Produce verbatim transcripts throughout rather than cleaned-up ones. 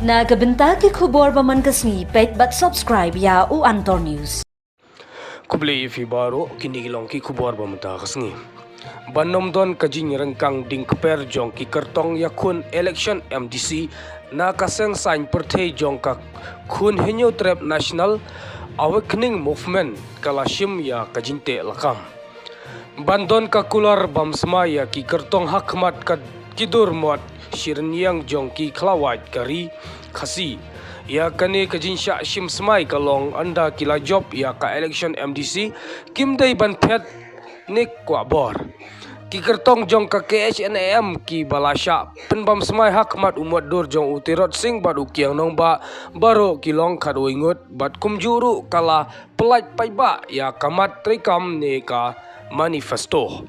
Na ka bynta ki khubor ba man ka sngi, peit bad subscribe ïa u Antor News. Khublei ïa phi baroh, kine ki long ki khubor ba mynta ka sngi. Ban ym don ka jingryngkang ding kper jong ki kyrtong ïakhun election M D C na ka seng saiñ pyrthei jong ka Khun Hynñiewtrep National Awakening Movement ka la shim ïa ka jingteh lakam. Ban don ka kular bam smai ïa ki kyrtong ha khmat ka ki dur mot shi rynïeng jong ki khlawait ka ri Khasi. Ïa kane ka jingshah shim smai ka long ynda ki la jop ïa ka election M D C, kim dei ban phet ne kwah bor. Ki kyrtong jong ka K H N A M ki ba la shah pynbam smai ha khmat u mot dur jong u Tirot Sing bad u Kiang Nangbah baroh ki long khatwei ngut bad kumjuh ruh ka la pyllait paidbah ïa ka mat treikam ne ka manifesto.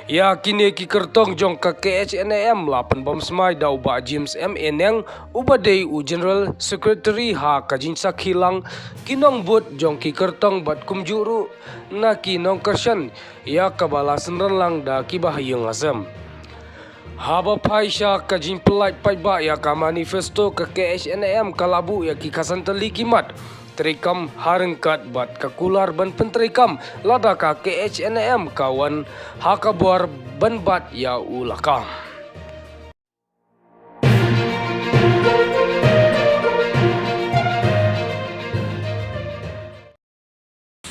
Ïa kine ki kyrtong jong ka K H N A M la pynbam smai da u Bah James M A Neng, uba dei u General Secretary ha ka jingsakhi lang ki nongbud jong ki kyrtong bad kumjuh ruh na ki nongkyrshan ïa kaba la synran lang da ki bahaïing hasem. Haba phai sha ka jingpyllait paidbah ïa ka manifesto, ka K H N A M ka la buh ïa ki khatsan tylli ki mat treikam ha ryngkat bad ka kular ban pyntreikam lada ka K H N A M ka wan ha ka bor ban bat ïa u lakam.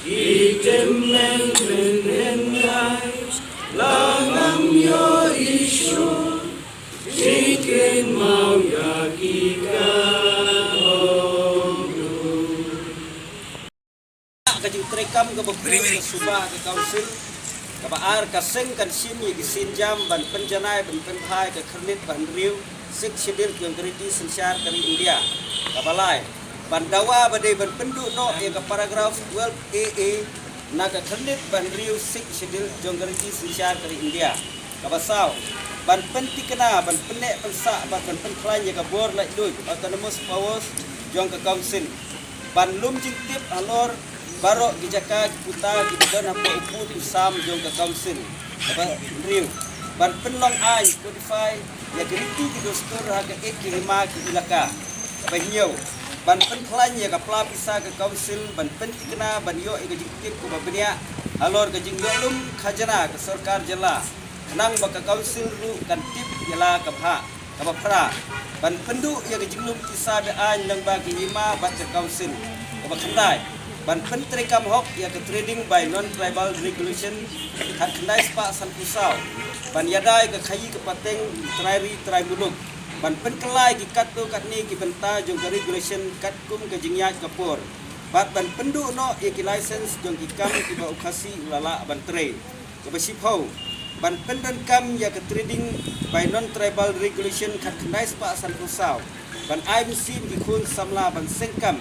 Ki tymmen mynhyndai la ngam ïohi shuh, jingkynmaw ïa ki ka ong. Ka jingtreikam kaba khuid ka suba ka council, kaba ar ka seng kan shim ïa ki sienjam ban pynjanai ban pynbha ïa ka khyrnit ba hynriew, Sixth Schedule jong ka riti synshar ka ri India. Kaba lai, ban dawa ba dei ban pynduh noh ïa ka paragraph twelve A A na ka khyrnit ba hynriew Sixth Schedule jong ka riti synshar ka ri India. Kaba saw, ban pynthikna, ban pynneh pynsah bad ban pynkhlaiñ ïa ka bor laitluid, autonomous powers, jong ka council. Ban lum jingtip halor baroh ki jaka ki puta kiba don hapoh u pud u sam jong ka council. Kaba hynriew, ban pynlong aiñ, codify ïa ki riti ki dustur ha ka ïit ki hima ki ilaka. Kaba hynñiew, ban pynkhlaiñ ïa ka pla pisa ka council, ban pynthikna ban ïoh ïa ka jingtip kaba bniah halor ka jingïoh lum khajna ka sorkar jylla, khnang ba ka council ruh kan tip ïa la ka bhah. Kaba phra, ban pynduh ïa ka jinglum pisa be-aiñ lyngba ki hima bad ka council. Kaba khyndai, ban pyntreikam hok ïa ka trading by non-tribal regulation khatkhyndai spah sanphew saw. Ban ïada ïa ka khaïi ka pateng trai ri trai muluk. Ban pynkylla ïa ki katto katne ki bynta jong ka regulation katkum ka jingïaid ka por. Bad ban pynduh noh ïa ki license jong ki kam kiba u Khasi u la lah ban trei. Kaba shiphew, ban pyndonkam ïa ka trading by non-tribal regulation khatkhyndai spah sanphew saw. Ban ai mynsiem ki khun samla ban seng kam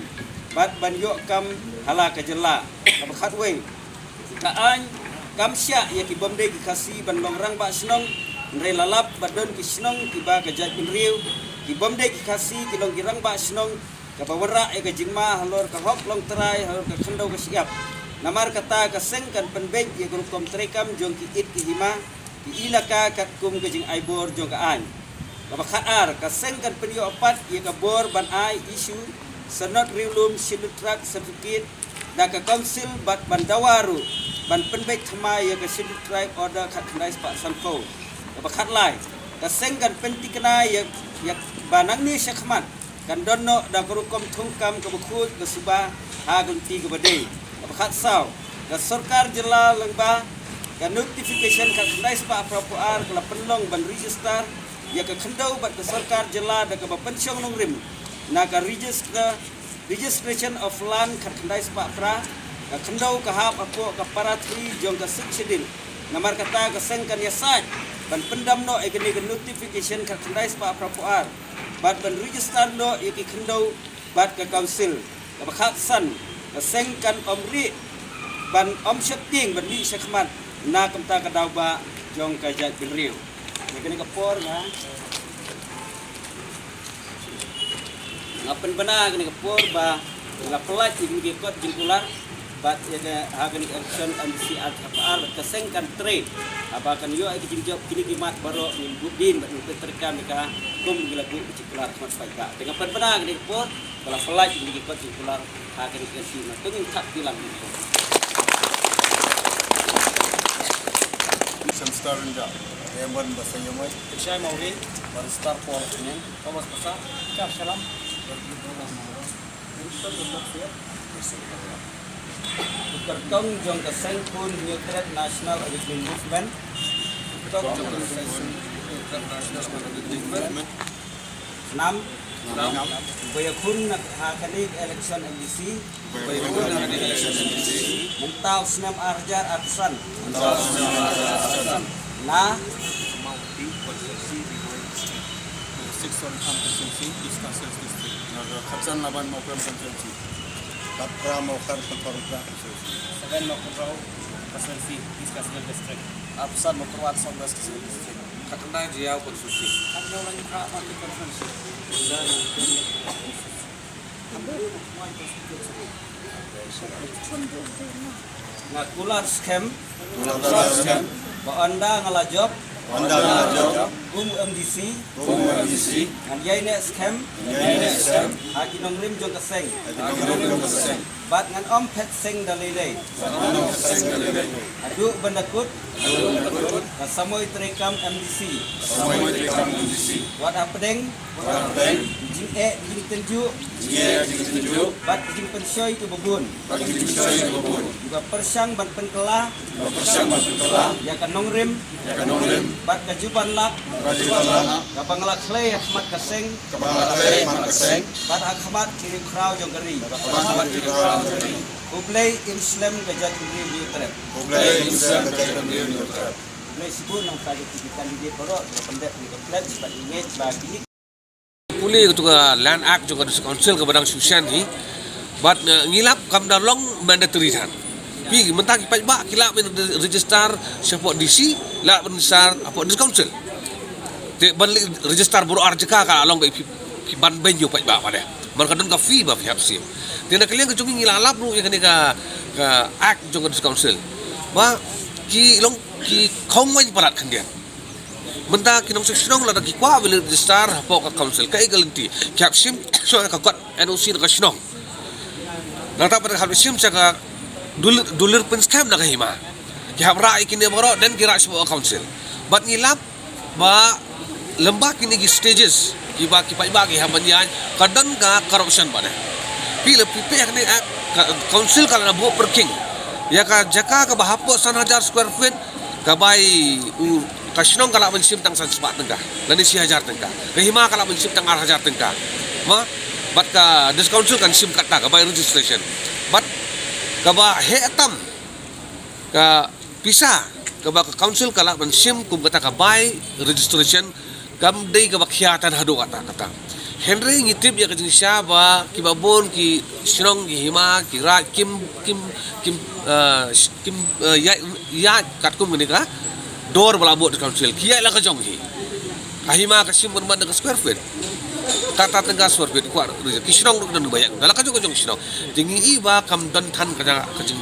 bad ban ïoh kam ha la ka jylla. Kaba khatwei, ka aiñ kam shah ïa ki bym dei ki Khasi ban long rangbah shnong, hynrei la lap ba don ki shnong kiba ka jaitbynriew, ki bym dei ki Khasi ki long ki rangbah shnong, kaba wanrah ïa ka jingma halor ka hok longtrai halor ka khyndew ka shyiap. Namar kata ka seng kan pynbeit ïa ka rukom treikam jong ki ïit ki hima, ki ilaka katkum ka jingai bor jong ka aiñ. Kaba khatar, ka seng kan pynïoh pat ïa ka bor ban ai, issue, sanad riewlum Scheduled Tribe certificate da ka council bad ban dawa ruh ban pynbeit thymmai ïa ka Scheduled Tribe Order khatkhyndai spah sanphew. Kaba khatlai, ka seng kan pynthikna ïa, ïa ba nangne shakhmat kan don noh da ka rukom thungkam kaba khuid ka suba ha ka lynti kaba dei. Kaba khatsaw, ka sorkar jylla lyngba ka notification khatkhyndai spah phra phew ar ka la pynlong ban register ïa ka khyndew bad ka sorkar jylla da kaba pynshong nongrim na ka register, Registration of Land khatkhyndai spah phra, ka khyndew ka hap hapoh ka para three jong ka Sixth Schedule. Namar kata ka seng kan ïasaid ban pyndam noh ïa kane ka notification khatkhyndai spah phra phew ar bad ban register noh ïa ki khyndew bad ka council. Kaba khatsan, ka seng kan ym rieh ban ym sheptieng ban mih shakhmat na ka bynta ka daw ba jong ka jaitbynriew. Ïa kane ka por nga, nga pynbna kane ka por ba nga la pyllait ïa kine ki kot jingkular. Bad ïa ka ha kane ka election MDC ar hajar arphew ar bad ka seng kan trei. Haba kan ïoh ïa ka jingjop kine ki mat baroh ngin buh dien bad ngin pyntrei kam ïa ka kum ki la buh ki jingkular khmat paidbah. Te nga pynbna kane ka por ba la pynlait kine ki kot jingkular ha kane ka election. Te ngin thap ki lam ki por. Sen Star India, Raymond Basayamai, Shai Mawlin, Barrister Paul Kenyang, Thomas Pasar, Kar Shalam. Kyrtong jong ka seng Khun Hynñiewtrep National Awakening Movement. Kyrtong jong ka seng Khun Hynñiewtrep National Awakening Movement. Nam. Nam. Ba ïakhun ha kane ka election MDC. Ba ïakhun ha kane ka election MDC. Mynta u snem ar hajar arphew san. Mynta u snem ar hajar arphew san. Na. Mawkyrwat constituency, Ri Bhoi district. Six Sohryngkham constituency, East Khasi Hills district. Na ka Khatsan Laban Mawkyrwat constituency. Khatphra Mawkyrwat constituency. Seven Mawkyrwat constituency, East Khasi Hills district. Arphew san Mawkyrwat South West Khasi Hills district. Khatkhyndai Jaïaw constituency. Khatkhyndai Jaïaw constituency. Nga kular skhem. Kular skhem. Ba ynda nga la jop. Ynda nga la jop. Kum MDC. Kum MDC. Ngan ïaineh skhem. Ïaineh skhem. Ha ki nongrim jong ka seng. Ha ki nongrim jong ka seng. Bad ngan ym phet seng da lei lei. Bad ngan ym phet seng da lei lei. Haduh ban da kut. Haduh ban da kut. Ka samoi treikam MDC. Ka samoi treikam MDC. Wat hapdeng. Wat hapdeng. Jingeh jingtynjuh. Jingeh jingtynjuh. Bad jingpynshoi kiba bun. Bad jingpynshoi kiba bun. Kiba pyrshang ban pynkylla. Kiba pyrshang ban pynkylla. Ïa ka nongrim. Ïa ka nongrim. Bad ka juban lak. Bad ka juban lak. Kaba nga la khlei ha khmat ka seng. Kaba nga la khlei ha khmat ka seng. Bad ha khmat ki riewkhraw jong ka ri. Bad ha khmat ki riewkhraw jong ka ri. Khublei im slem ka jaitbynriew Hynñiewtrep. Khublei im slem ka jaitbynriew Hynñiewtrep. Khublei shibun na ka bynta ki candidate baroh kiba pyndep ïa ka pledge bad ngeit ba kine. Pule katu ka Land Act jong ka District Council kaba dang shu shen hi. Bad, eh, ngi lap kam da long mandatory than. Phi mynta ki paidbah ki lah ban register shapoh DC, lah ban register hapoh District Council. Te ban leh register baroh ar jaka ka long ba phi, phi ban beiñ ïa u paidbah pat de. Man ka don ka fee ba phi hap shim. Te na ka liang ka jong ngi ngi la lap ruh ïa kane ka, ka Act jong ka District Council. Ba ki long ki khongwaiñ palat khyndiat. Mynta ki nongshong shnong lada ki kwah ban leit register hapoh ka council, kaei ka lynti? Ki hap shim sha ka kot NOC na ka shnong. Nangta pat ki hap shim sha ka dulir, dulir pynskhem na ka hima. Ki hap rah ïa kine baroh, then ki rah sha ka council. Bad ngi lap ba lyngba kine ki stages kiba ki paidbah ki hap ban ïaid, ka don ka corruption bad. Phi la phi peit ha kane, eh, ka council ka la buh parking. Ïa ka jaka kaba hapoh san hajar square feet, ka bai u, ka shnong ka lah ban shim tang san spah tyngka lane shi hajar tyngka. Ka hima ka lah ban shim tang ar hajar tyngka. Ma, bad ka District Council kan shim katta ka bai registration. Bad kaba heh tam ka pisa kaba ka council ka lah ban shim kum kata ka bai registration, kam dei kaba khia than haduh katta katta. Hynrei ngi tip ïa ka jingshisha ba kiba bun ki shnong ki hima ki raid kim, kim, kim, eh, kim, eh, ïaid, ïaid katkum kane ka dor ba la buh da ka council. Ki ïaid la ka jong hi. Ka hima ka shim ban man da ka square feet. Katta tyngka square feet, kwah ruh ki shnong ruh don ba ïaid da la ka jong ka jong shnong. Te ngi i ba kam don than ka jing, ka jing,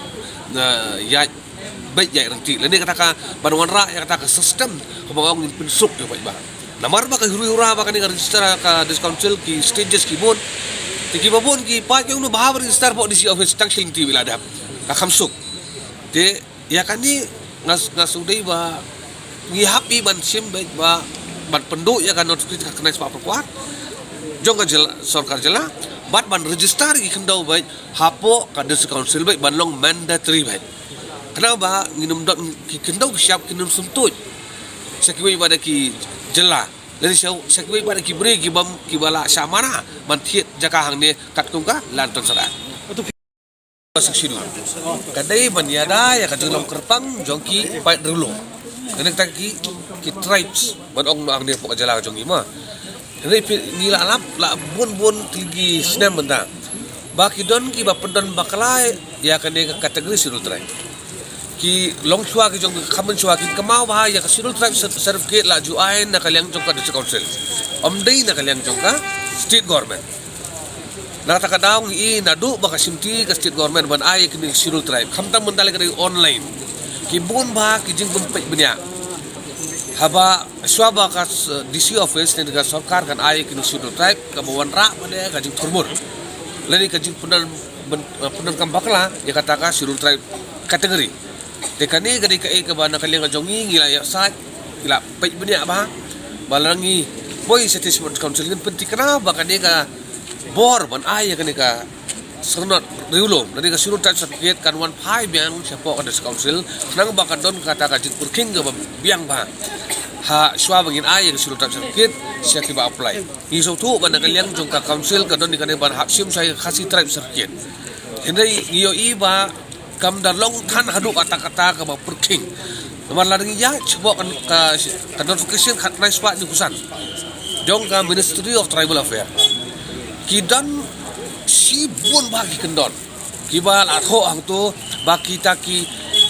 eh, ïaid beit ïaid ryntih. Lane kata ka ban wanrah ïa kata ka system kaba ong ngin pynsuk ïa u paidbah. Namar ba ka huri hura ba kane ka register ka District Council ki stages ki bun. Te kiba bun ki paid ki ong ba hap register hapoh DC office tang shilynti ba la dep. Ka kham suk. Te ïa kane nga, nga sngewdei ba ngi hap i ban shim beit ba ban pynduh ïa ka notification ka khyndai spah phew kwar jong ka jylla, sorkar jylla, bad ban register ki khyndew beit hapoh ka District Council beit ban long mandatory beit. Khnang ba ngin ym don ki khyndew ki shyiap kin ym sngewthuh sha kiwei pat de ki jylla lane sha, sha kiwei pat de ki briew ki bym, kiba la shah mana ban thied jaka hangne katkum ka Land Transfer Act. Sixth Schedule ka dei ban ïada ïa ka jinglong kyrpang jong ki paid riewlum. Kane kata ki, ki tribes ban ong noh hangne hapoh ka jylla ka jong ngi ma. Hynrei phi, ngi la lap la bun bun tylli ki snem mynta ba ki don kiba pyndon bakla ïa kane ka category Schedule Tribe. Ki long shuwa ki jong, kham mynshuwa ki kynmaw ba ïa ka Schedule Tribe cer-, certificate la ju ai na ka liang jong ka District Council, ym dei na ka liang jong ka State Government. Na kata ka daw ngi i naduh ba ka shimti ka state government ban ai ïa kine ki Scheduled Tribe, khamtam ban da leh ka dei online, ki bun bha ki jingpynpeit bniah. Haba shuwa ba ka, eh, D C office ne ka sorkar kan ai ïa kine ki Scheduled Tribe, kaba wanrah bha ne ka jingthurmur lane ka jingpyndonkam bakla ïa kata ka Scheduled Tribe category. Te kane ka dei kaei kaba na ka liang ka jong ngi ngi la ïa sait, ngi la peit bniah bha. Ba la ngi poi sha District Sports Council ngin pyntikna ba kane ka bor ban ai ïa kane ka syrnod riewlum, kane ka Scheduled Tribe certificate kan wan phai biang shapoh ka District Council, khnang ba kan don kata ka jingpyrkhing kaba biang bha ha shuwa ba ngin ai ïa ka Scheduled Tribe certificate sha kiba apply. Ngi sngewthuh ba na ka liang jong ka council ka don ïa kane ban hap shim sha ïa ka Khasi Tribe certificate. Hynrei ngi ïohi ba kam da long than haduh katta katta kaba pyrkhing. Namar lada ngi ïa shapoh ka, ka, ka notification khatkhyndai spah hynñiewphew san jong ka Ministry of Tribal Affairs, ki don shibun bha ki kyndon kiba la thoh hangto ba kita ki,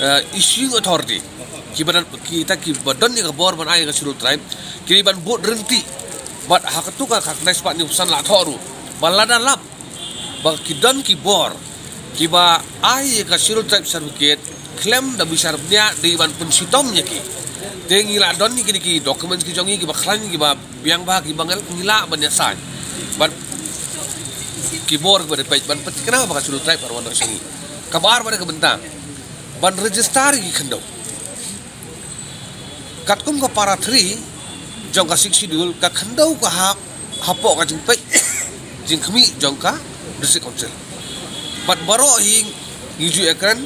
eh, issuing authority, kiba don, kita kiba don ïa ka bor ban ai ïa ka Scheduled Tribe, ki dei ban bud ryntih. Bad ha kato ka khatkhyndai spah hynñiewphew san la thoh ruh ba lada lap ba ki don ki bor kiba ai ïa ka Scheduled Tribe certificate khlem da bishar bniah, dei ban pynshitom ïa ki. Te ngi la don ïa kine ki documents ki jong ngi kiba khlaiñ, kiba biang bha, kiba ngi lah ban ïa sait. Bad ki bor kiba dei peit ban pyntikna ba ka Scheduled Tribe kan wan noh sha ngi. Kaba ar, ba dei ka bynta ban register ïa ki khyndew. Katkum ka para three jong ka Sixth Schedule, ka khyndew ka hap hapoh ka jingpeit jingkhmih jong ka District Council. Bad baroh hi ngi ju ïakren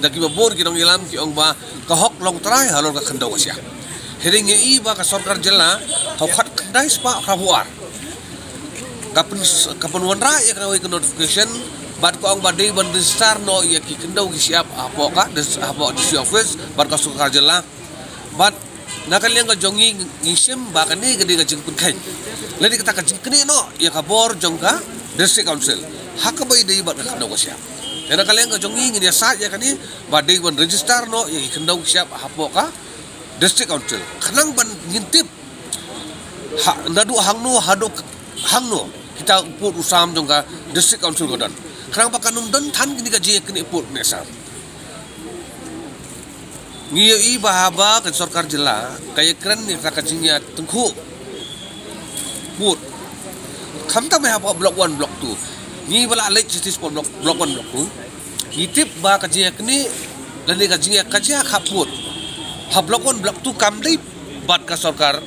da kiba bun ki nongïalam, ki ong ba ka hok long trai halor ka khyndew ka shyiap. Hynrei ngi i ba ka sorkar jylla ha u khatkhyndai spah phra phew ar ka pyn, ka pynwanrah ïa kawei ka notification bad ka ong ba dei ban register noh ïa ki khyndew ki shyiap hapoh ka, hapoh D C office bad ka sorkar jylla. Bad na ka liang ka jong ngi ngi shem ba kane ka dei ka jingpynkheiñ lane kata ka jingknieh noh ïa ka bor jong ka District Council ha kaba ïadei bad ka khyndew ka shyiap. Te na ka liang ka jong ngi ngin ïa sait ïa kane ba dei ban register noh ïa ki khyndew ki shyiap hapoh ka District Council, khnang ban ngin tip ha, naduh hangno haduh hangno kita u pud u sam jong ka District Council ka don, khnang ba kan ym don than kine ka jingïaknieh pud ne sam. Ngi ïohi ba haba ka sorkar jylla ka ïakren ïa ka jingïatyngkhuh pud, khamtam hapoh Block One, Block Two, ngi ba la leit sha District Sports Block, Block One, Block Two, ngi tip ba ka jingïaknieh lane ka jingïakajia khap pud ha Block One, Block Two kam dei bad ka sorkar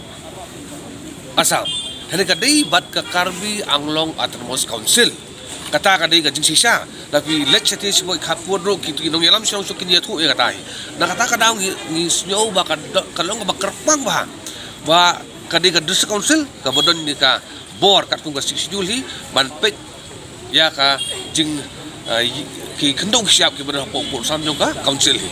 Assam, hynrei ka dei bad ka Karbi Anglong Autonomous Council. Kata ka dei ka jingshisha. Lada phi leit shatei sha Block One, Block Two ruh, ki, ki nongïalam shnong shnong kin ïathuh ïa kata hi. Na kata ka daw ngi, ngi sngew ba ka do-, ka long kaba kyrpang bha ba ka dei ka District Council kaba don ïa ka bor katkum ka Sixth Schedule hi ban peit ïa ka jing, eh, ki khyndew ki shyiap kiba don hapoh pud sam jong ka council hi.